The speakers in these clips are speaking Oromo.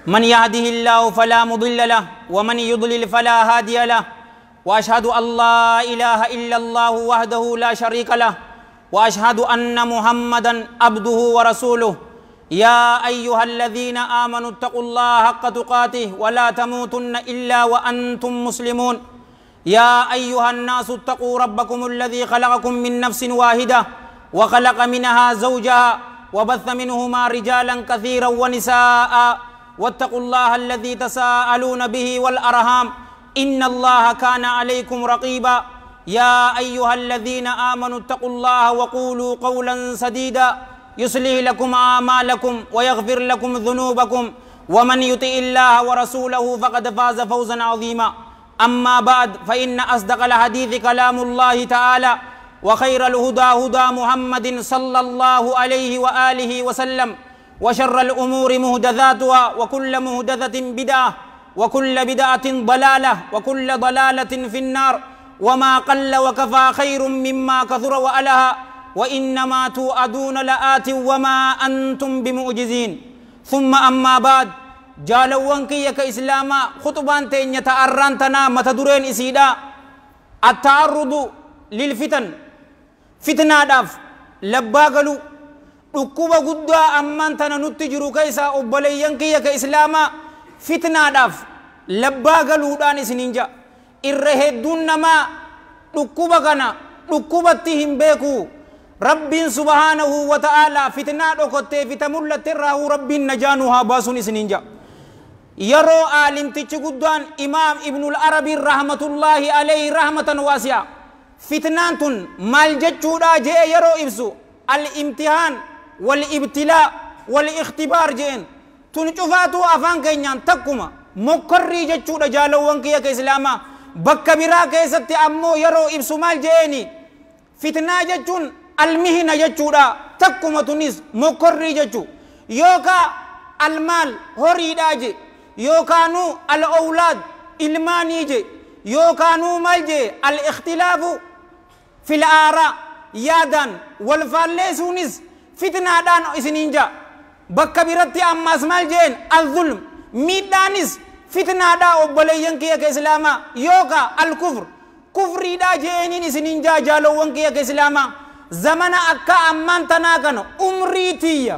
من يهده الله فلا مضل له ومن يضلل فلا هادي له، وأشهد أن لا إله إلا الله وحده لا شريك له، وأشهد أن محمدا عبده ورسوله. يا أيها الذين آمنوا اتقوا الله حق تقاته ولا تموتن إلا وأنتم مسلمون. يا أيها الناس اتقوا ربكم الذي خلقكم من نفس واحدة وخلق منها زوجها وبث منهما رجالا كثيرا ونساء، واتقوا الله الذي تساءلون به والأرحام إن الله كان عليكم رقيبا. يا أيها الذين آمنوا اتقوا الله وقولوا قولا سديدا يصلح لكم أعمالكم ويغفر لكم ذنوبكم، ومن يطع الله ورسوله فقد فاز فوزا عظيما. أما بعد، فإن أصدق الحديث كلام الله تعالى، وخير الهدى هدى محمد صلى الله عليه وآله وسلم، وشر الأمور مهدثاتها، وكل مهدثة بدعة، وكل بدعة ضلالة، وكل ضلالة في النار. وما قل وكفى خير مما كثر وألها، وإنما توعدون لآت وما أنتم بمعجزين. ثم أما بعد، جالوان كي كإسلاما خطبان تين يتأران تنا متدرين إسيدا التعرض للفتن، فتنة داف لباغلو ركوبة قدوا أمان تنا نتجرو كيسا أبليان كي كإسلاما فتنة داف لباغلو داني سنينجا إرهدون نما ركوبة كنا ركوبة تهم بيكو. رب سبحانه وتعالى فتنة ركوتي فتملة تراه رب نجانوها باسوني سنينجا. يرو عالم تيجودان إمام ابن العربي رحمة الله عليه رحمة واسعة فتنة مال جتشودا جي يرو إبسو الامتحان والابتلاء والاختبار جين تنشوفاتو أفان كينيان تكما مكري جتشودا جالو وانكيا كإسلاما بكبيرا كيستي أمو يرو إبسو مال جيني فتنة جتشون المهنة جتشودا تكما تونس مكري جتشو يوكا المال هوريدا جي يوكانو الأولاد إلماني جي يوكانو مالجي الاختلاف في الآراء يادان والفالسونيس فتنة دان إسنينجا بكبيرتي أماس مالجين الظلم ميدانيس فتنة دا أبليين كيا كإسلاما يوكا الكفر كفري دا جينين إسنينجا جالو وانكيا كإسلاما زمن أكا أمان تناكن أمريتيا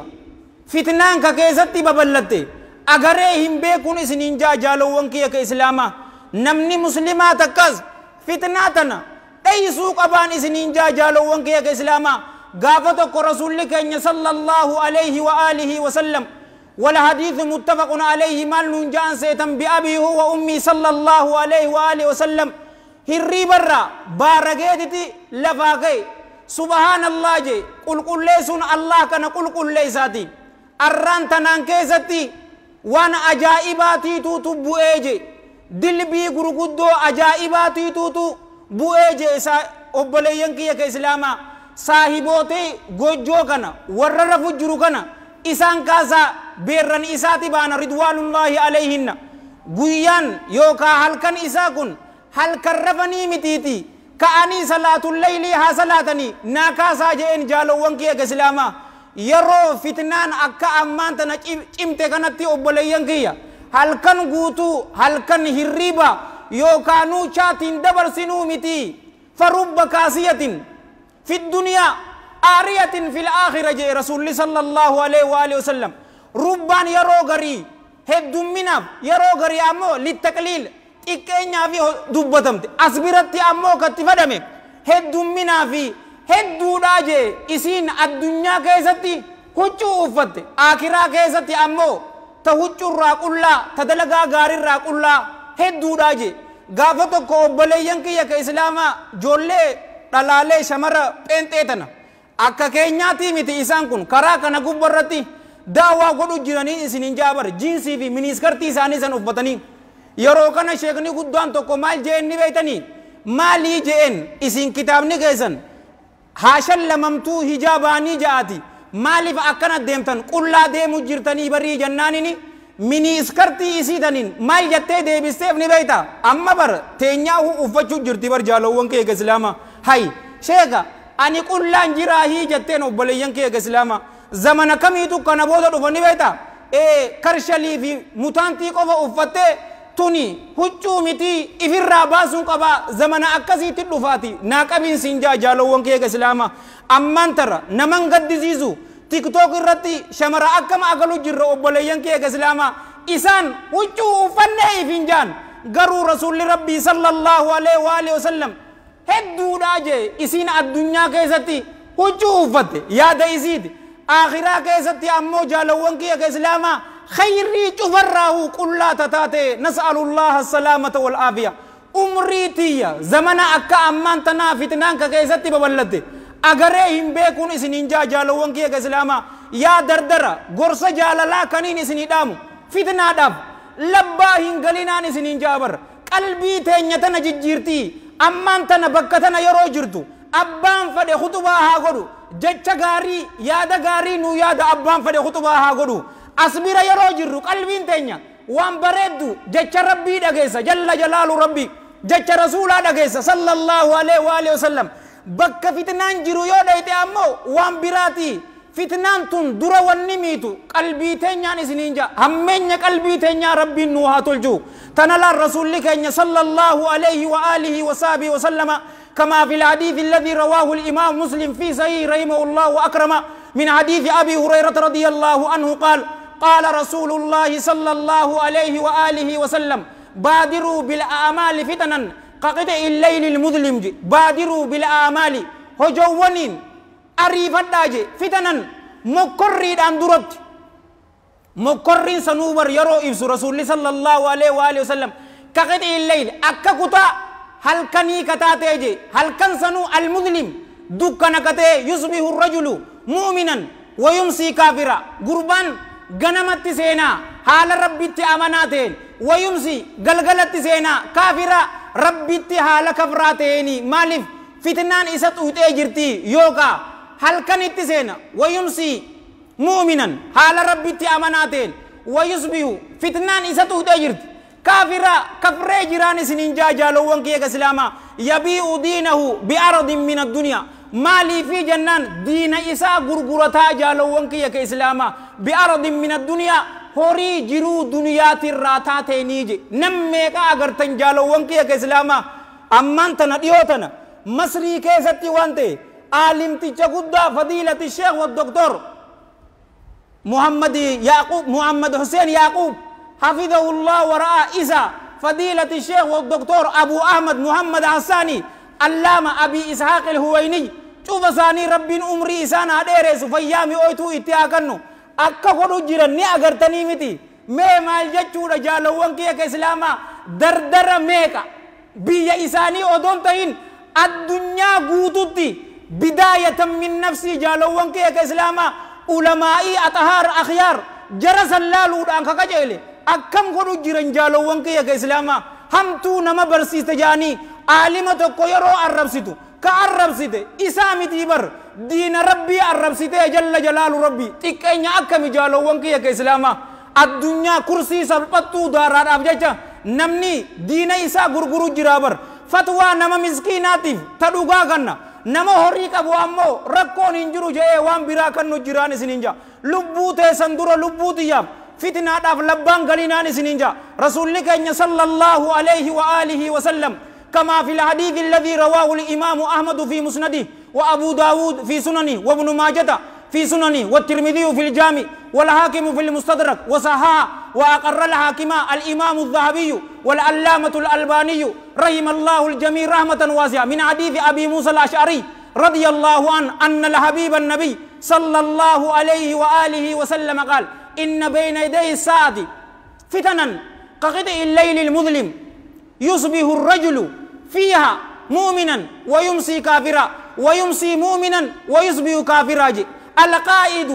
فتنان كيستي ببلتي أغريهم بيكون إسنينجا جالو وانكيا كإسلاما نمني مسلمات كز فتناتنا أي سوق أبان إسنينجا جالو وانكيا كإسلاما غافتك رسولك صلى الله عليه وآله وسلم والحديث متفق عليه مال ننجان سيتم بأبيه وأمي صلى الله عليه وآله وسلم هري برا بارغيتي لفاقي سبحان الله جي قل قل ليسون الله كان قل قل ليساتي أران تنان كيستي وان أجائباتي توتو بؤيجي دلبي غرغدو أجائباتي توتو بؤيجي أبليين كي كإسلاما صاحبوتي غوجو كنا ورر فجرو كنا إسان كاسا بيرن إساتي بان رضوان الله عليهن غيان يوكا هلكن إساكن هلكن رفني متيتي كأني صلاة الليل ها صلاتني ناكاسا جئن جالو وانكي كإسلاما يرو فتنان أكا أمان تنا إمتى كانت أبليين كيا هلكن غوتو هلكن هريبا يوكانو شاتين دبر سنومتي فرب كاسية في الدنيا آرية في الآخرة جاء رسول الله صلى الله عليه وآله وسلم ربان يرو غري هدو مناب يرو غري أمو للتقليل إكينيا في دبتمت أصبرت أمو كتفدمي هدو منا في هدو راجي إسين الدنيا كيستي هجو أفت آخرة كيستي أمو تهجو راك الله تدلقا غاري راك الله هدو راجي غافتو كوبليين كي كإسلاما جولي دلالي شمر بنتيتنا akka keenyaati miti isaan kun karaa kana gubbarratti daawaa godhu jiranii isinin jaabar jiinsii fi miniiskartii isaanii san uffatanii yeroo kana sheekni guddaan tokko maal jeen ni beeytanii maalii jeen isin kitaabni keessan haashan lamamtuu hijaabaanii ja'aati maaliif akkana deemtan qullaa deemu jirtanii barii jennaanini miniiskartii isiitaniin maal jettee deebisteef ni beeyta amma bar teenyaa uffachuu jirti bar jaalowwan kee islaama hay sheeka ani qullaan jiraa hii jetteen obboleeyyan kee islaama zamana kamiitu kana booda dhufa ni beeyta Karshalii fi mutaantii qofa uffattee tuni huccuu miti ifirraa baasuun qaba. Zamana akkasiitti dhufaati naa qabiin siin jaa jaalowwan kiyya islaamaa. Ammaan tara naman gaddisiisu TikTok irratti shamara akkama agalu jirra obboleeyyan kiyya islaamaa. Isaan huccuu uffannee ifin jaan, garuu rasuulli rabbii sallallahu alaihi wa alihi wasallam hedduudhaa jee. Isiin addunyaa keessatti huccuu uffatte yaada isiiti, akhiraa keessatti ammoo jaalawwan kiyya islaamaa khayrii cufarraahu qullaa tataate. Nas'alullaha salaamata wal aafiya. Umrii tiyya zamana akka ammaan tanaa fitnaan ka keessatti babal'atte agaree hin beekuun isiniin jaa jaalawwan kiyya islaamaa. Yaa dardara, gorsa jaalalaa kaniin isinii dhaamu, fitnaadhaaf labbaa hin galinaan isiniin jaa bar. Qalbii teenya tana jijjiirtii. Ammaan tana bakka tana yeroo jirtu abbaan fedhe khutubaa haa godhu, jecha gaarii yaada gaarii nuu yaada, abbaan fedhe khutubaa haa godhu. As bira yeroo jirru qalbiin teenya waan bareeddu jecha rabbii dhageessa jalla jalaalu rabbii, jecha rasuulaa dhageessa sallallahu alaihi wa alihi wasallam. Bakka fitnaan jiru yoo dhayte ammoo waan biraati. Fitnaan tun dura wanni miitu qalbii teenyaan isiniin jaa. Hammeenya qalbii teenyaa rabbiin nuu haa tolchu. Tana laan rasuulli keenya sallallahu alaihi wa alihi wa sahbihi wa sallama, كما في الحديث الذي رواه الإمام مسلم في صحيح رحمه الله وأكرم من حديث أبي هريرة رضي الله عنه قال: قال رسول الله صلى الله عليه وآله وسلم: بادروا بالأعمال فتنا كقطع الليل المظلم. بادروا بالأعمال هجوانين أريفت فتنا مكرر أندرت مكرر سنوبر يرو إبس رسول صلى الله عليه وآله وسلم كقطع الليل أكا كتا halkanii kataatee je, halkan sanuu almuzlim dukkana katee. Yusbihu rajulu mu'minan wa yumsii kaafira, gurbaan ganamatti seenaa haala rabbitti amanaa ta'een, wa yumsii galgalatti seenaa kaafira, rabbitti haala kafraa ta'eeni. Maaliif? Fitnaan isa xuuxee jirti. Yookaa halkanitti seena wa yumsii mu'minan haala rabbitti amanaa ta'een, wa yusbihu fitnaan isa xuuxee jirti kaafira, kafree jiraan isinin jaa jaalowwan kiyya islaamaa. Yabii'u diinahu bi'aradin min addunyaa. Maalii fi jennaan diina isaa gurgurataa jaalowwan kiyya ka islaamaa, bi'aradin min addunyaa, horii jiruu duniyaatirraa taateenii je. Nam meeqa agartan jaalowwan kiyya ka islaamaa? Ammaan tana dhiyoo tana Masrii keessatti waan ta'e aalimticha guddaa fadiilati sheekh wa doktor Muhammad Yaqub, Muhammad Hussein Yaqub حفظه الله ورعاه، إذا فضيلة الشيخ والدكتور أبو أحمد محمد حساني، علامة أبي إسحاق الهويني، شوف ساني ربين عمري إسان هديرس فيامي أويتو إتياكنو أكا خدو جيران ني أغرتني متي مي مال جچودا جالوان كيا كإسلاما. دردر ميكا بيا إساني أدون تهين الدنيا قوتوتي بداية من نفسي جالوان كيا كإسلاما، علمائي أطهار أخيار جرس اللالو دان كاكاجيلي akkam godhu jiran jaalowwan kiyya ka islaamaa? Hamtuu nama barsiiste jaanii aalima tokko yeroo arrabsitu, ka arrabsite isaa mitii bar, diina rabbii arrabsite jalla jalaalu rabbii. Xiqqeenya akkami jaalowwan kiyya ka islaamaa? Addunyaa kursii salphattuu daaraadhaaf jecha namni diina isaa gurguru jiraa bar. Fatwaa nama miskiinaatiif ta dhugaa kanna, nama horii qabu ammoo rakkoon hin jiru je'ee waan biraa kan nu jiraan isiniin jaa. Lubbuu teessan dura lubbuu tiyyaaf fitnaadhaaf labbaan galinaan isiniin jaa. Rasuulli keenya sallallahu alayhi wa alihi wa sallam, كما في الحديث الذي رواه الإمام أحمد في مسنده وأبو داود في سننه وابن ماجة في سننه والترمذي في الجامع والحاكم في المستدرك، وصححه وأقر الحاكم الإمام الذهبي والعلامة الألباني رحم الله الجميع رحمة واسعة، من حديث أبي موسى الأشعري رضي الله عنه أن الحبيب النبي صلى الله عليه وآله وسلم قال: إن بين يدي الساعة فتنا كقطع الليل المظلم، يصبح الرجل فيها مؤمنا ويمسي كافرا، ويمسي مؤمنا ويصبح كافرا. القائد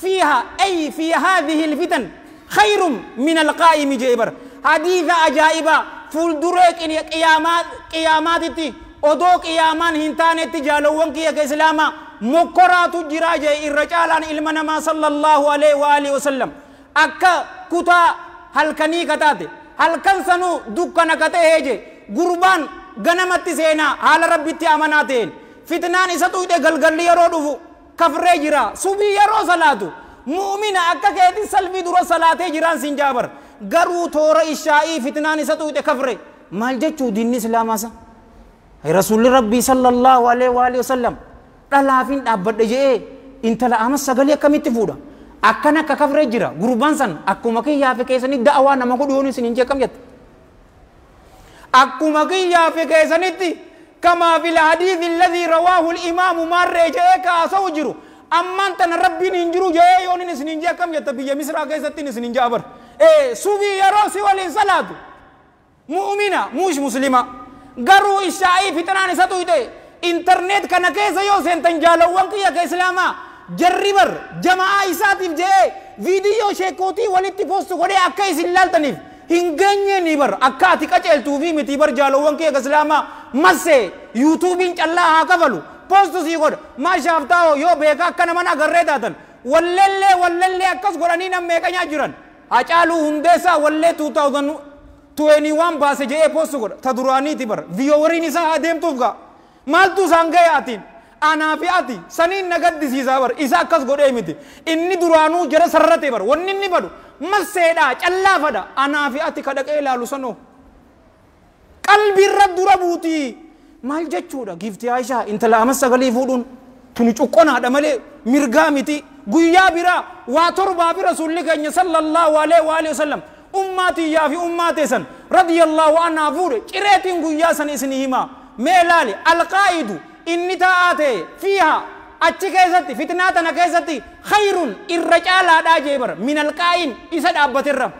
فيها أي في هذه الفتن خير من القائم. جيبر حديث عجائب فولدرك إن قيامات قيامات odoo qiyaamaan hin taanetti jaalowwan kiyya ka islaamaa mokkoraatu jiraa jee irra caalaan ilma namaa sallallahu alaihi wa alihi wasallam. Akka kutaa halkanii kataate, halkan sanuu dukkana kata'ee je, gurbaan ganamatti seenaa haala rabbitti amanaa ta'een, fitnaan isa tuyxe galgalli yeroo dhufu kafree jira. Subii yeroo salaatu Mu'mina akka keetii salfii dura salaatee jiraan siin jaabar. Garuu toora ishaa'ii fitnaan isa tuqxe kafre. Maal jechuu diinni islaamaa isa? Rasuulli Rabbii sallallahu alaihi wa alihi wasallam dhalaafin dhaabbadhe je'ee intala ama sagalee akkamitti fuudha? Akkana akka kafree jira. Gurbaan san akkuma kiyyaa fi keessanii da'awaa nama godhu yoon isin hin jeeqam jette. Akkuma kiyyaa fi keessanitti kamaa fil hadiisi alladhii rawaahu al-imaamu maarree je'ee kaasa'u jiru. Ammaan tana Rabbiin hin jiru je'ee yoon isin hin jeeqam jette biyya Misraa keessatti isin hin je'abar. Subii yeroo si waliin salaatu mu'mina muush muslima garuu ishaa'ii fitnaan isa tuyte internet kana keessa yoo seentan jaalawwan kiyya ka islaamaa jarri bar jama'aa isaatiif je'ee viidiyoo sheekootii walitti poostu godhee akka isin laaltaniif hin geenye ni bar akka ati qaceeltuufi miti bar jaalawwan kiyya ka islaamaa massee yuutuubiin callaa haa kafalu poostu sii godha maashaaf taa'oo yoo beeka akka naman agarree taatan wallellee wallellee akkas godhanii nam meeqanyaa jiran Hacaaluu Hundeessaa wallee 2021 baase je'ee poostu godha ta duraaniiti bar viyoowariin isaa haa deemtuuf ga'a maaltu isaan ga'e atiin anaa fi ati saniin na gaddisiisaa bar isa akkas godhee miti inni duraanuu jara sarrate bar wanni inni fadhu masseedhaa callaa fadha anaa fi ati kadhaqee ilaalu sanoo qalbiirra dura buutii maal jechuudha giiftii Aishaa intala ama sagalii fuudhuun tuni cuqqonaadha malee mirgaa miti guyyaa biraa waa torbaa fi rasuulli keenya sallallahu alaihi wa alihi wasallam ummaa tiyyaa fi ummaa teessan radiyallahu anhaa fuudhe cireetiin guyyaa san isinii himaa mee laali alqaa'idu inni taa'aa ta'e fiiha achi keessatti fitnaa tana keessatti khayrun irra caalaadhaa jee bara min alqaa'in isa dhaabbaterra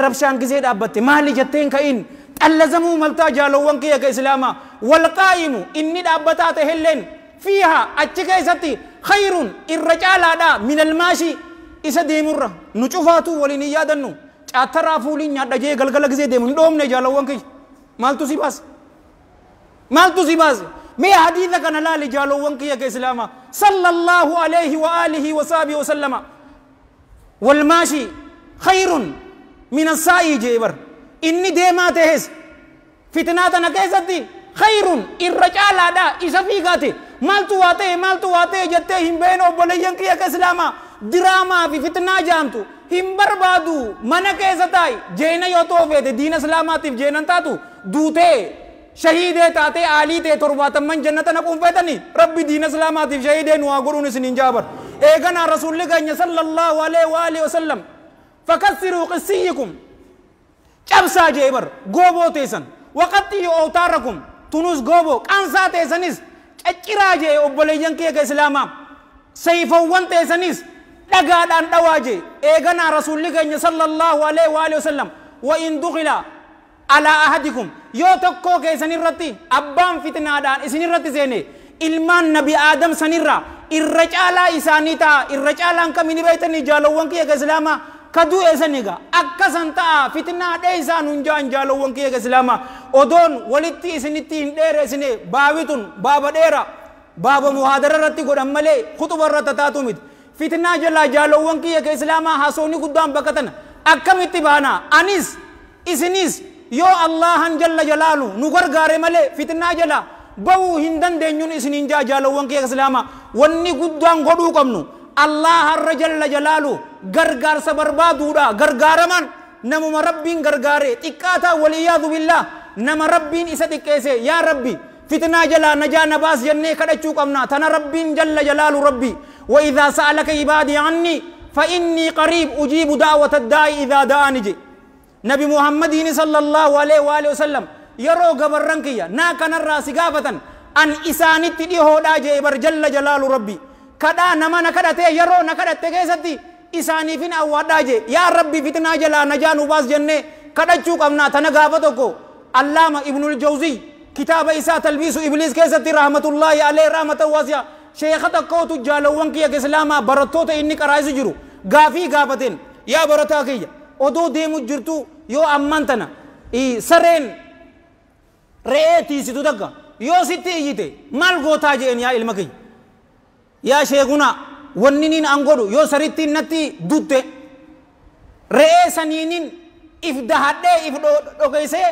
rabshaan gisee dhaabbatte maali jetteen ka'in xallazamuu maltaa jaalowwan kiyya ka islaamaa walqaa'imu inni dhaabbataa ta'elleen fiiha achi keessatti khayrun irra caalaadhaa min almaashii isa deemurra nu cufaatu waliin hin yaadannu caattaraa fuuliin nyaadha jee galgala gisee deemu hin dhoomne jaalowwan kiyya maaltu si baase maaltu si baase mee hadiisa kana laali jaalowwan kiyya ka islaamaa sallallahu alayhi wa alihi wa sahbihi wa sallama walmaashii khayrun min assaa'ii jee bar inni deemaa ta'es fitnaa tana keessatti khayrun irra caalaadhaa isa fiigaate maaltu waa ta'e maaltu waa ta'e jettee hin beekne obboleeyyan kiyya ka islaamaa diraamaa fi fitnaa jaamtu hin barbaadu mana keessa taa'i jeena yoo ta'u feete diina islaamaatiif jeenan taatu duutee shahiidee taatee aalii ta'e torbaatamman jannata naquun feetanii rabbi diina islaamaatiif shahiidee nu haa godhuun isin hin jaabar eeganaa rasuulli keenya sallallahu alaihi wa alihi wasallam fakassiruu qissiyyikum cabsaa jee bar gooboo teessan waqaxxiyyu awtaarakum tunus gooboo qaansaa teessanis cacciraa jee obboleeyyan kiyya ka islaamaa sayfawwan teessanis dhagaadhaan dhawaa jee eeganaa rasuulli keenya sallallahu alaihi wa alihi wasallam wa in dukhila alaa ahadikum yoo tokkoo keessan irratti abbaan fitnaadhaan isin irratti seene ilmaan nabi aadam sanirra irra caalaa isaanii ta'a irra caalaan kamini beeytanii jaalowwan kiyya ka islaamaa ka du'e saniga akkasan ta'a fitnaa dheeysaa nun ja'an jaalowwan kiyya ka islaamaa odoon walitti isinitti hin dheeresine baabitun baaba dheera baaba muhaadara irratti godhan malee khutuba irratti taatu miti fitnaa jalaa jaalowwan kiyya ka islaamaa hasoonni guddaan bakka tana akkamitti baana anis isinis yoo Allahan jalla jalaalu nu gargaare malee fitnaa jala bahuu hin dandeenyuun isiniin jaa jaalowwan kiyya islaamaa wanni guddaan godhuu qabnu Allaharra jalla jalaalu gargaarsa barbaaduudha gargaaraman namuma rabbiin gargaare xiqqaataa waliyyaadu billaah nama rabbiin isa xiqqeesse yaa rabbi fitnaa jalaa najaa na baas jennee kadhachuu qabna tana rabbiin jalla jalaalu rabbi wa idhaa sa'alaka ibaadii anni fa innii qariib ujiibu daawata daa'i idhaa da'ani je nabi muhammadiin sallallahu alaihi wa alihi wasallam yeroo gabarran kiyya naa kanarraa si gaafatan an isaanitti dhihoodhaa jee bar jalla jalaalu rabbi kadhaa nama na kadhatee yeroo na kadhatte keessatti isaaniifin awwaadhaa jee yaa rabbi fitnaa jalaa najaa nu baas jennee kadhachuu qabnaa tana gaafa tokko allaama ibnul jawziy kitaaba isaa talbiisu ibliis keessatti rahmatullaahi alayhi rahmatan waasi'a sheekha tokkootu jaalawwan kiyya islaamaa barattoota inni qaraa'isu jiru gaafii gaafateen yaa barataa kiyya odoo deemu jirtu yoo ammaan tana sareen re'ee tiisitu takka yoo sitti iyyite maal gootaa jeen yaa ilma kiyya yaa sheekunaa wanni niin an godhu yoo sarittiin natti dutte re'ee saniinin if dahadhee if dhokeessee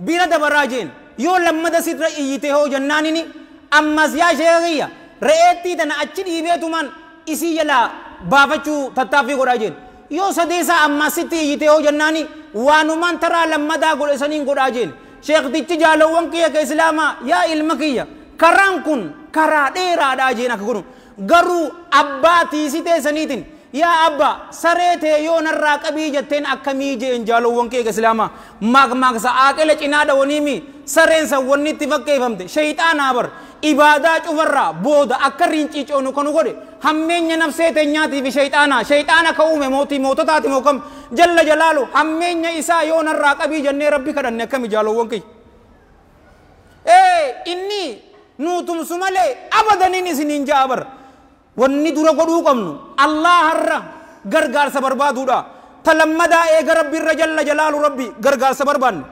bira dabaraa jeen yoo lammada sirra iyyite hoo jennaanini ammas yaa sheeka kiyya re'eettii tana achi dhiibeetumaan isii jalaa baafachuu tattaaffii godhaa jeen. Yoo sadeessaa ammaa sitti iyyitee hoo jennaani waanumaan taraa lammadaa godhe saniin godhaa jeen. Sheektichi jaalawwan kiyya ka islaamaa yaa ilma kiyya karaan kun karaa dheeraadhaa jeen akka godhu. Garuu abbaa tiisitee saniitiin yaa abbaa saree tee yoo narraa qabii jetteen akkamii jeen jaalawwan kiyya ka islaamaa maaqmaaqsa aaqila cinaa dhawaniimi sareen san wanni itti fakkeeffamte shayxaanaa bar ibaadaa cufarraa booda akka rinciicoonu kanu godhe hammeenya nafsee teenyaatii fi shayxaanaa shayxaana ka uume mootii moototaati moo kam jalla jalaalu hammeenya isaa yoo narraa qabii jennee rabbi kadhanne akkami jaalawwan kiyya. Ee inni nuutumsu malee abadaniin isiniin ja'a bar wanni dura godhuu qabnu Allaharra gargaarsa barbaaduudha. Talammadaa eega rabbiirra jalla jalaalu rabbi gargaarsa barbaanne.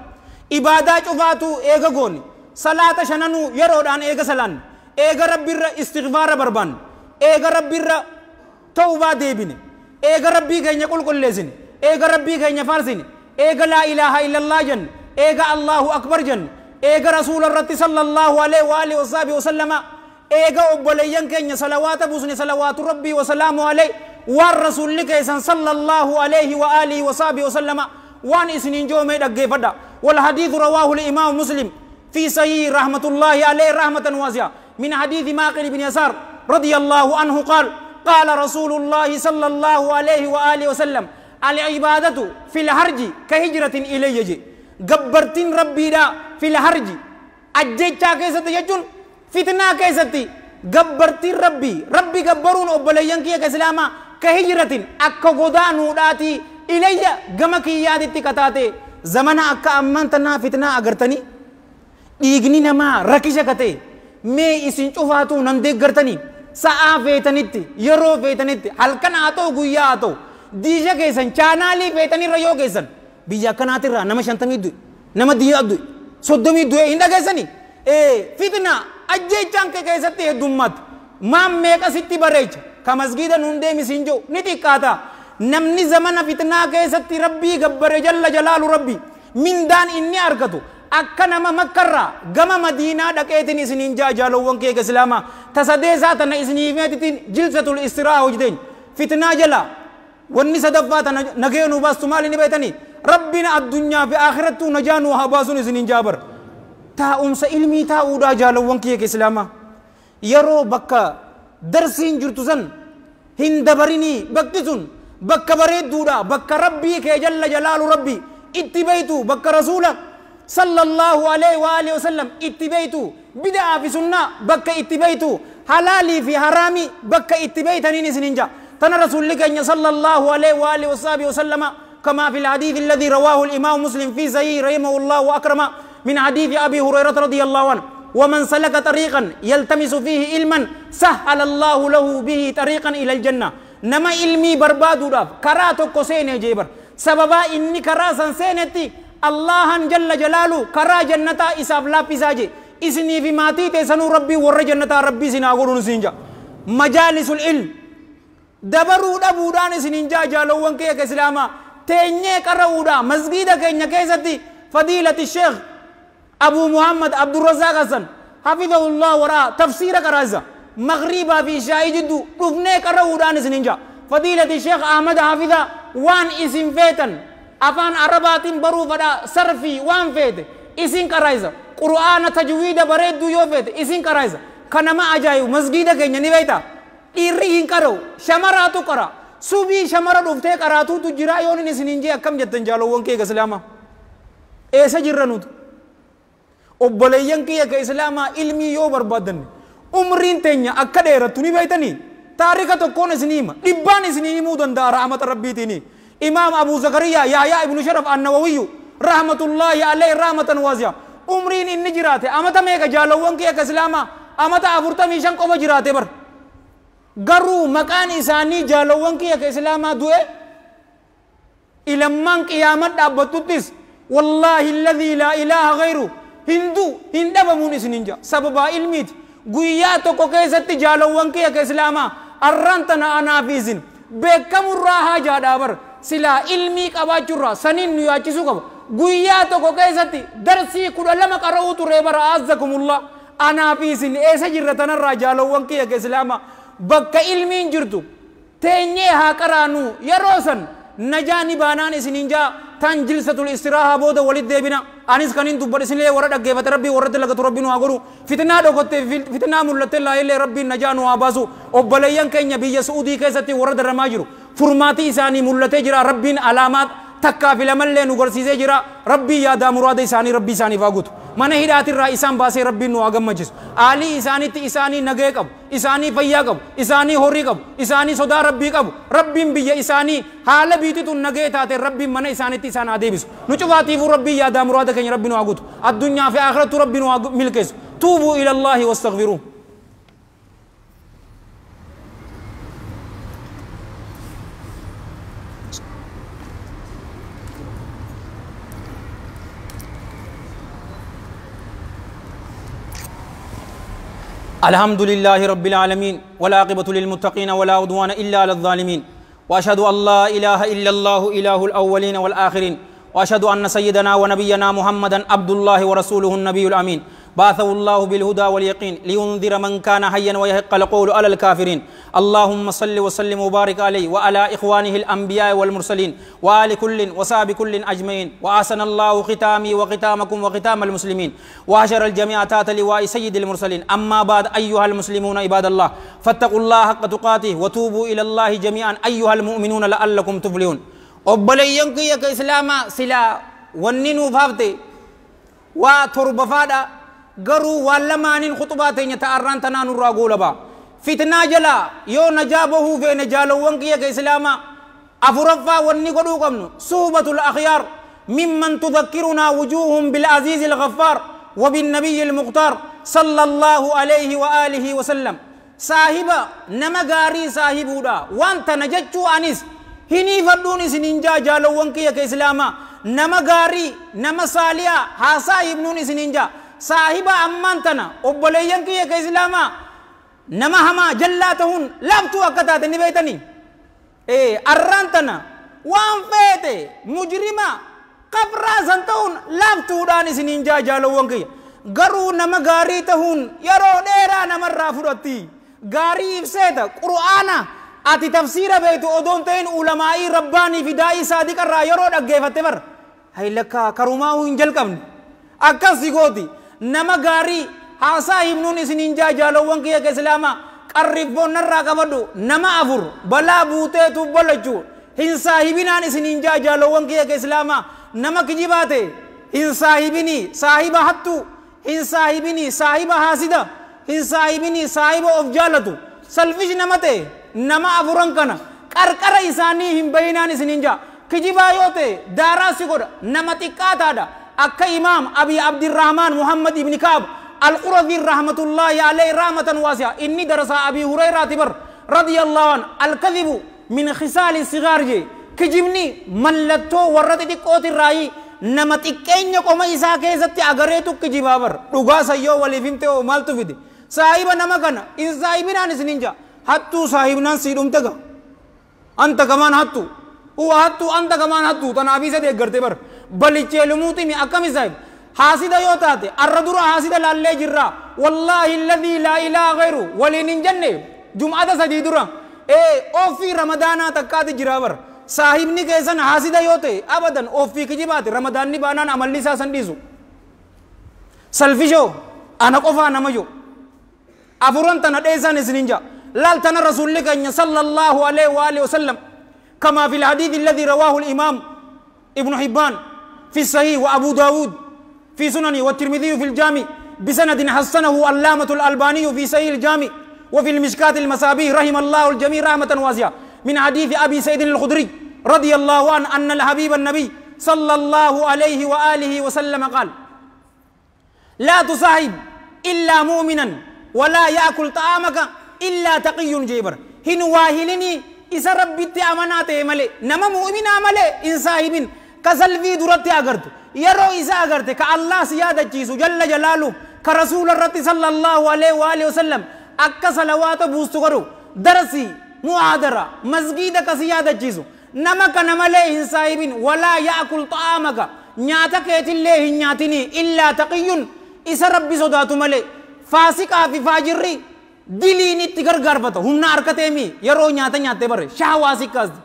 Ibaadaa cufaatu eega goone salaata shananuu yeroodhaan eega salaanne eega rabbiirra istighfaara barbaanne eega rabbiirra tawbaa deebine eega rabbii keenya qulqulleessine eega rabbii keenya faarsine eega laa ilaaha illallah jenne eega Allahu akbar jenne eega rasuula irratti sallallahu alaihi wa alihi wasaabi wasallama eega obboleeyyan keenya salawaata buusne salawaatu rabbii wasalaamu alaihi waan rasuulli keessan sallallahu alaihi wa alihi wasaabi wasallama وان اسنين جو مي دغه والحديث رواه الامام مسلم في صحيح رحمه الله عليه رحمه واسعه من حديث ماقل بن يسار رضي الله عنه قال قال رسول الله صلى الله عليه واله وسلم العباده في الهرج كهجره الي جبرتين ربي دا في الهرج اججا كيست يجون فتنه كيستي جبرتين ربي ربي جبرون اوبليان كي اسلاما كهجره اكا غدانو داتي إلي gama kiyyaatitti kataate zamana akka ammaan tanaa fitnaa agartanii dhiigni namaa rakisha katee mee isin cufaatuu nan deeggartanii sa'aa feetanitti yeroo feetanitti halkan haa ta'u guyyaa haa ta'u diisha keessan chaanaalii feetanirra yoo keessan biyya akkanaatirraa nama 50 du'e nama 20 du'e 30 du'e hin dhageessanii fitnaa ajjeechaan kee keessatti heddummaatti maan meeqa sitti bareecha ka masgiida nuun deemisiin jiru ni xiqqaata. Namni zamana fitnaa keessatti rabbii gabbare jalla jalaalu rabbi mindaan inni argatu akka nama makkarraa gama madiinaa dhaqeetiin isiniin jaa jaalowwan kee islaamaa tasadeesaa tana isinii meetitiin jilsatul istiraa hojjeteen fitnaa jala wanni sadaffaa tana nagee nu baastu maali ni beetanii rabbiin addunyaa fi akhirattuu najaa nu haa baasuun isiniin jaa bar taa'umsa ilmii taa'uudhaa jaalowwan kee islaamaa yeroo bakka darsiin jirtu san hin dabarinii bakki sun bakka bareedduudha bakka rabbii kee jalla jalaalu rabbi itti beeytu bakka rasuula sallallahu alaihi wa alihi wasallam itti beeytu bid'aa fi sunnaa bakka itti beeytu halaalii fi haraamii bakka itti beeytaniin isiniin jaa tana rasuulli keenya sallallahu alaihi wa alihi wasaabi wasallama كما في الحديث الذي رواه الإمام مسلم في صحيح رحمه الله وأكرمه من حديث أبي هريرة رضي الله عنه ومن سلك طريقا يلتمس فيه علما سهل الله له به طريقا إلى الجنة nama ilmii barbaaduudhaaf karaa tokko seene jeebar sababaa inni karaa san seenetti Allahan jalla jalaalu karaa jannataa isaaf laaphisaa je isinii fi maatii teessanuu rabbii warra jannataa rabbii isin haa godhuun isin jaa majaalisul ilm dabaruu dhabuudhaan isiniin jaa jaalowwan kee akka islaamaa teenyee qara'uudhaa masgiida keenya keessatti fadiilati sheekh Abu Muhammad Abdurrazaaq Hassan hafidahullah waraa tafsiira qaraasa مغربا في شاي جدو دفنه قرودان اسنين جا فضيلة الشيخ أحمد حافظة وان اسم فيتن أفان عربات برو فدا صرفي وان فيت اسم قرايزا قرآن تجويد بريد يو فيت اسم قرايزا كنما أجايو مسجد كينيا ني بيتا dhiirri hin qara'u shamaraatu qara subii shamara dhuftee qaraatuutu jira yoon inni isiniin jee akkam jettan jaalowwan kee islaamaa eessa jirra nuti obboleeyyan kiyya ka islaamaa ilmii yoo barbaaddanne umriin teenya akka dheerattu ni beeytanii taarika tokkoon isinii hima dhibbaan isinii himuu danda'a rahmata rabbiitiini imaam abu zakariyaa yahyaa ibnu sharaf annawawiyyu rahmatullaahi alayhi rahmatan waasi'a umriin inni jiraate amata meeqa jaalowwan kiyya ka islaamaa amata 45 qofa jiraate bar garuu maqaan isaanii jaalowwan kiyya ka islaamaa du'e ilammaan qiyaaman dhaabbattuttis wallaahi alladhii laa ilaaha ghayru hindu hin dhabamuun isinin jaa sababaa ilmiiti guyyaa tokko keessatti jaalowwan kiyya ka islaamaa arraan tana anaa fi isin beekamurraa haajaadhaa bar silaa ilmii qabaachuurraa saniin nu yaachisuu qaba guyyaa tokko keessatti darsii 12 qara'uu turee bara aazzakumullah anaa fi isin eessa jirra tanarraa jaalowwan kiyya ka islaamaa bakka ilmiin jirtu Teenyee haa qaraanu yeroo san najaani baanaan isiniin jaa tan jilsatul istiraahaa booda walit deebina. Anis kanin dubbadhe isinillee warra dhaggeeffate Rabbii warra dalagatu Rabbi nu haa godhu. Fitnaa dhokotte fitnaa mul'atte laayillee Rabbiin najaa nu haa baasu. Obboleeyyan keenya biyya Su'uudii keessatti warra daramaa jiru furmaatii isaanii mul'atee jira. Rabbiin alaamaa takkaa fi lamallee nu garsiisee jira. Rabbii yaadaa muraada isaanii Rabbii isaaniif haa guutu. Mana hidhaatirraa isaan baasee Rabbiin nu haa gammachiisu. Aalii isaaniitti isaanii nagee qabu, isaanii fayyaa qabu, isaanii horii qabu, isaanii sodaa Rabbii qabu. Rabbiin biyya isaanii haala biitituun nagee taate Rabbiin mana isaaniitti isaan haa deebisu. Nu cufaatiifuu Rabbii yaadaa muraada keenya Rabbi nu haa guutu. Addunyaa fi akhirattuu Rabbi nu haa milkeessu. Tuubuu ila Allaahi wastaghfiruu. الحمد لله رب العالمين والعاقبة للمتقين ولا عدوان إلا على الظالمين، وأشهد أن لا إله إلا الله إله الأولين والآخرين، وأشهد أن سيدنا ونبينا محمدا عبد الله ورسوله النبي الأمين، بعثه الله بالهدى واليقين لينذر من كان حيا ويحق القول على الكافرين. اللهم صل وسلم وبارك عليه وعلى إخوانه الأنبياء والمرسلين وآل كل وصحب كل أجمعين. وأحسن الله ختامي وختامكم وختام المسلمين، وأشر الجميع تحت لواء سيد المرسلين. أما بعد، أيها المسلمون عباد الله، فاتقوا الله حق تقاته وتوبوا إلى الله جميعا أيها المؤمنون لعلكم تفلحون. obboleeyyan kiyya ka islaamaa silaa wanni nuuf hafte waa torbafaadha. Garuu waan lamaaniin khuxubaa teenya ta'arraan tanaa nurraa goolaba. Fitnaa jalaa yoo najaa bahuu feene jaalowwan kiyya ka islaamaa afuraffaa wanni godhuu qabnu suhbatul akhyaar mimman tudhakkirunaa wujuuhum bil'aziizi al-ghaffaar wa binnabiyyi al-mukhtaar sallallahu alayhi wa aalihi wa sallam. Saahiba nama gaarii saahibuudha. Waan tana jechuu anis hiniifadhuun isiniin jaa jaalowwan kiyya ka islaamaa nama gaarii nama saaliyaa haa saahibnuun isiniin jaa. Saahiba ammaan tana obboleeyyan kiyya ka islaamaa nama hamaa jallaa tahuun laaftuu akka taate ni beeytanii. Arraan tana waan feete mujrima qabraa san ta'uun laaftuudhaan isiniin jaa jaalowwan kiyya. Garuu nama gaarii tahuun yeroo dheeraa namarraa fudhatti. Gaarii ibseeta qur'aana ati tafsiira beektu odoon ta'in ulamaa'ii rabbaanii fi daa'ii saadiqarraa yeroo dhaggeeffatte bar haylakka karumaa'uu hin jalqabne akkas gooti. Nama gaarii haasaa himnuun isiniin jaa jaalowwan kiyya ka islaamaa qarriffoonnarraa qabadhu. Nama afur balaa buuteetu balachu hin saahibinaan isiniin jaa jaalowwan kiyya ka islaamaa. Nama kijibaa ta'e hin saahibinii, saahiba hattuu hin saahibinii, saahiba haasida hin saahibinii, saahiba of jaalatu salfish nama ta'e nama afuran kana qarqara isaanii hin bayinaan isiniin jaa. Kijibaa yoo ta'e daaraa si godha, nama xiqqaataadha. Akka imaam Abi Abdirrahmaan Muhammad ibni Kaab Al-Qurazi rahmatullahi alayhi rahmatan waasi'a, inni darasaa Abi Hurayraati bar radiyallahu anhu, al-kadhibu min khisaali sigaar jee. Kijibni mallattoo warra xixiqqootirraayi nama xiqqeenya qoma isaa keessatti agareetu kijibaa bar. Dhugaa sayyoo waliif himte hoo maaltu fide? Saahiba nama kana hin saahibinaan isiniin jaa. Hattuu saahibnaan sii dhumte ga. Anta kamaan hattuu, huwa hattuu, anta kamaan hattuu, tanaaf isa deeggarte bar. Balichee lumuutimi akkami saahib? Haasida yoo taate arra dura haasida laallee jirra. Wallaahi alladhii laa ilaaha ghayru waliin hin jenne jum'ata sadii dura ofii ramadaanaa takkaati jira bar. Saahibni keessan haasida yoo ta'e abadan ofii kijibaate ramadaanni baanaan amalli isaa san dhiisu. Salfishoo ana qofaa nama yoo afuran tana dheessaan isiniin jaa. Laal tana rasuulli keenya sallallahu alayhi wa alihi wasallam كما في الحديث الذي رواه الإمام ابن حبان في الصحيح وأبو داود في سننه والترمذي في الجامع بسند حسنه علامة الألباني في صحيح الجامع وفي المشكاة المصابيح رحم الله الجميع رحمة واسعة من حديث أبي سعيد الخدري رضي الله عنه أن الحبيب النبي صلى الله عليه وآله وسلم قال: لا تصاحب إلا مؤمنا ولا يأكل طعامك إلا تقي جبر. هن واهلني إذا ربي أمانات ملي نما مؤمن ملي إن صاحبين كسلفي درتي أغرت يرو إذا أغرت كالله سيادة جيسو جل جلاله كرسول الرت صلى الله عليه وآله وسلم أكا صلوات بوستغرو درسي معادرة مسجد كسيادة جيسو نما كنملي إن صاحبين ولا يأكل طعامك نياتك يتلي نياتني إلا تقي إذا ربي صداتو ملي فاسق في فاجري Diliin itti gargaarfata humna harka teemi yeroo nyaata nyaattee bare shahawaa si kaasti.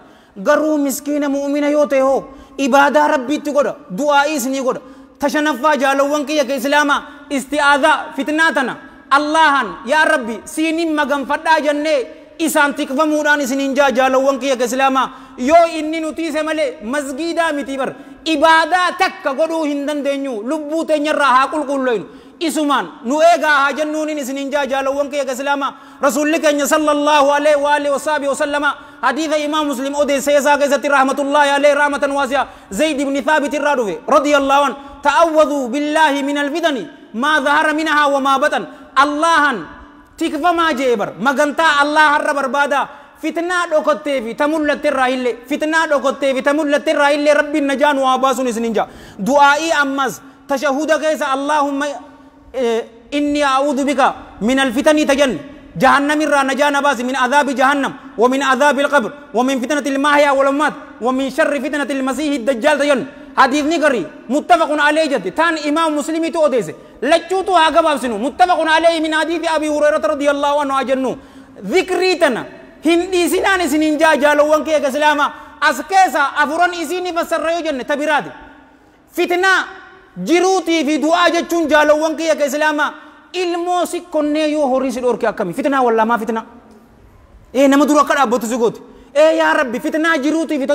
Garuu miskiina mu'mina yoo ta'e hoo ibaadaa rabbiitti godha, du'aa'ii isinii godha. Tashanaffaa jaalawwan kiyya ka islaamaa isti'aadhaa fitnaa tana Allahan yaa rabbi siinin maganfadhaa jennee isaan tikfamuudhaan isiniin jaa jaalawwan kiyya ka islaamaa yoo inni nu tiise malee masgiidaa miti bar ibaadaa takka godhuu hin dandeenyu lubbuu teenyarraa haa qulqulloynu isumaan nu eegaa haa jennuunin isiniin jaa jaalawwan kiyya ka islaamaa. Rasuulli keenya sallallahu alaihi wa alihi wasaabihi wasallama hadiisa imaam Muslim odeesse isaa keessatti rahmatullahi alaihi rahmatan waasi'a Zayd ibn Thaabit irraa dhufe radiyallahu an ta'awwadhu billahi min alfitani maa zahara minhaa wa maa batan. Allahan tikfamaa jee bar magantaa Allah har'a barbaada fitnaa dhokottee fi ta mul'atte irraa illee fitnaa dhokottee fi ta mul'atte irraa illee rabbiin najaa nu haa baasuun isiniin jaa. Du'aa'ii ammas tashahuda keessa Allahumma inni a'uudhu bika min alfitanii tajanni جهنم الرا نجا نباس من عذاب جهنم ومن عذاب القبر ومن فتنة المحيا والممات ومن شر فتنة المسيح الدجال تجن. حديث نقري متفق عليه جد تان إمام مسلم تو أديسه لچوتو هاغا سنو متفق عليه من حديث أبي هريرة رضي الله عنه أجنو ذكري تنا هندي سنان سنين جا جالوان كي كسلاما أسكيسا أفران إسيني فسر جنة تبراد فتنة جروتي في دعاء جتشون جالوان كي كسلاما ilmoo si konnee yoo horii si dhorke akkami fitnaa wallaa maa fitnaa nama dura akka dhaabbatu si gooti yaa rabbi fitnaa jiruutii fi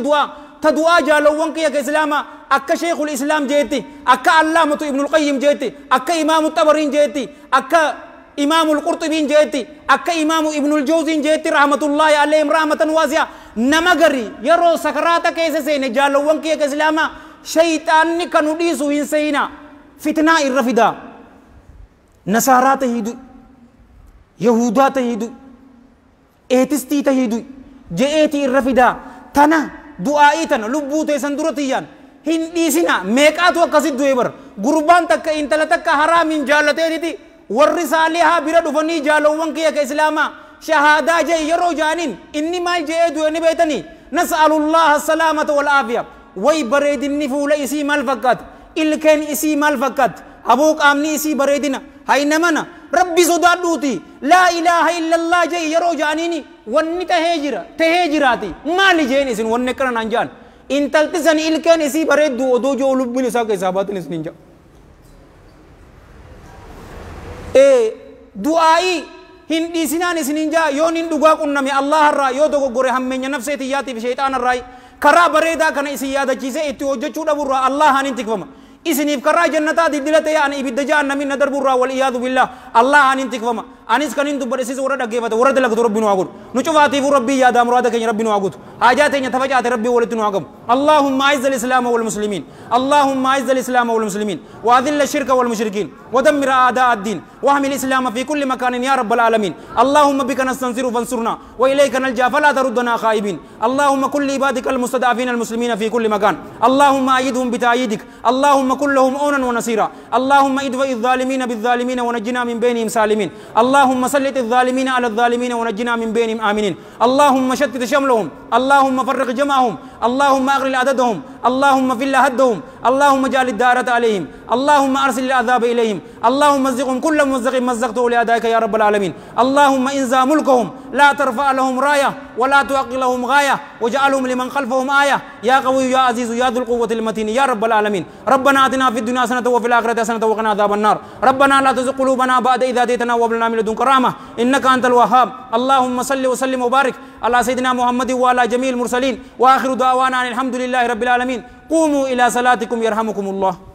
ta du'aa jaalawwan kiyya ka islaamaa akka sheekul islaam jeetti akka allaamatu ibnul qayyim jeetti akka imaamu xabariin jeetti akka imaamul qurxubiin jeetti akka imaamu ibnul jawziin jeetti rahmatullaahi alayhim rahmatan waasi'a nama gari yeroo sakaraata keessa seene jaalawwan kiyya ka islaamaa shayxaanni kanu dhiisu hin seenaa fitnaa irra fidaa. Nasaaraa tahiidu, Yahudaa tahiidu, Eetistii tahiidu, je'eetii irra fidaa. Tana du'aa'ii tana lubbuu teessan dura tiyyaan hin dhiisinaa. Meeqaatu akkasit du'e bara. Gurbaan takka intala takka haraamiin jaalateetiti warri saalihaa bira dhufanii jaalawwan kiyya ka islaamaa shahaadaa je'e yeroo jaaniin inni maal je'ee du'e ni beetanii nas'alullaha salaamata wal aafiya. Way bareedinni fuula isii maal fakkaata? Ilkeen isii maal fakkaata? Aboo qaamni isii bareedina. Hay namana rabbi sodaadhuuti laa ilaaha illallah jee yeroo jaaniini wanni tahee jiraati maali jeen isin wanni akkana naan jaan intalti san ilkeen isii bareeddu odoo joo lubbuun isaa keessaa baatin isin hin jaa. Du'aa'ii hin dhiisinaan isin hin jaa yoon hin dhugaa qunname Allah irraa yoo dogoggore hammeenya nafsee tiyyaatiif sheexaana irraa karaa bareedaa kana isin yaadachiisee itti hojjechuu dhaburraa Allahaan hin tikfama. Isiniif karaa jannataa dildila ta'e ani ibidda jahannamiin na darburraa wal iyaadu billah Allahaan hin tikfama. Anis kan hin dubbadhe sis warra dhaggeeffate warra dalagatu rabbi nu haa godhu. Nu cufaatiifuu rabbii yaadaa muraada keenya rabbi nu haa guutu. Haajaa teenya tafacaate rabbii walitti nu haa gamu. Allahumma a'izz al-islaama wal muslimiin. Allahumma a'izz al-islaama wal muslimiin. Wa adhill ash-shirka wal mushrikiin. Wa dammir a'daa ad-diin. Wa ahmil islaama fi kulli makaanin yaa rabbal aalamiin. Allahumma bika nastansiru fansurna. Wa ilayka nalja falaa taruddana khaa'ibiin. Allahumma kulli ibaadika al-mustada'afiina al-muslimiina fi kulli makaan. Allahumma ayyidhum bita'yidik. Allahumma kullahum awnan wa nasiira. Allahumma idfa'i adh-dhaalimiina bidh-dhaalimiina wa najjinaa min baynihim saalimiin. اللهم سلط الظالمين على الظالمين ونجنا من بينهم آمنين. اللهم شتت شملهم، اللهم فرق جمعهم، اللهم أغلل عددهم، اللهم فل هدهم، اللهم اجعل الدارة عليهم، اللهم أرسل العذاب إليهم، اللهم مزقهم كل ممزق مزقته لأدائك يا رب العالمين. اللهم انزع ملكهم، لا ترفع لهم راية ولا تؤقي لهم غاية، واجعلهم لمن خلفهم آية يا قوي يا عزيز يا ذو القوة المتين يا رب العالمين. ربنا آتنا في الدنيا حسنة وفي الآخرة حسنة وقنا عذاب النار. ربنا لا تزغ قلوبنا بعد إذ هديتنا وهب لنا من لدنك رحمة إنك أنت الوهاب. اللهم صل وسلم وبارك على سيدنا محمد وعلى جميع المرسلين. وآخر دعوانا أن الحمد لله رب العالمين. قوموا إلى صلاتكم يرحمكم الله.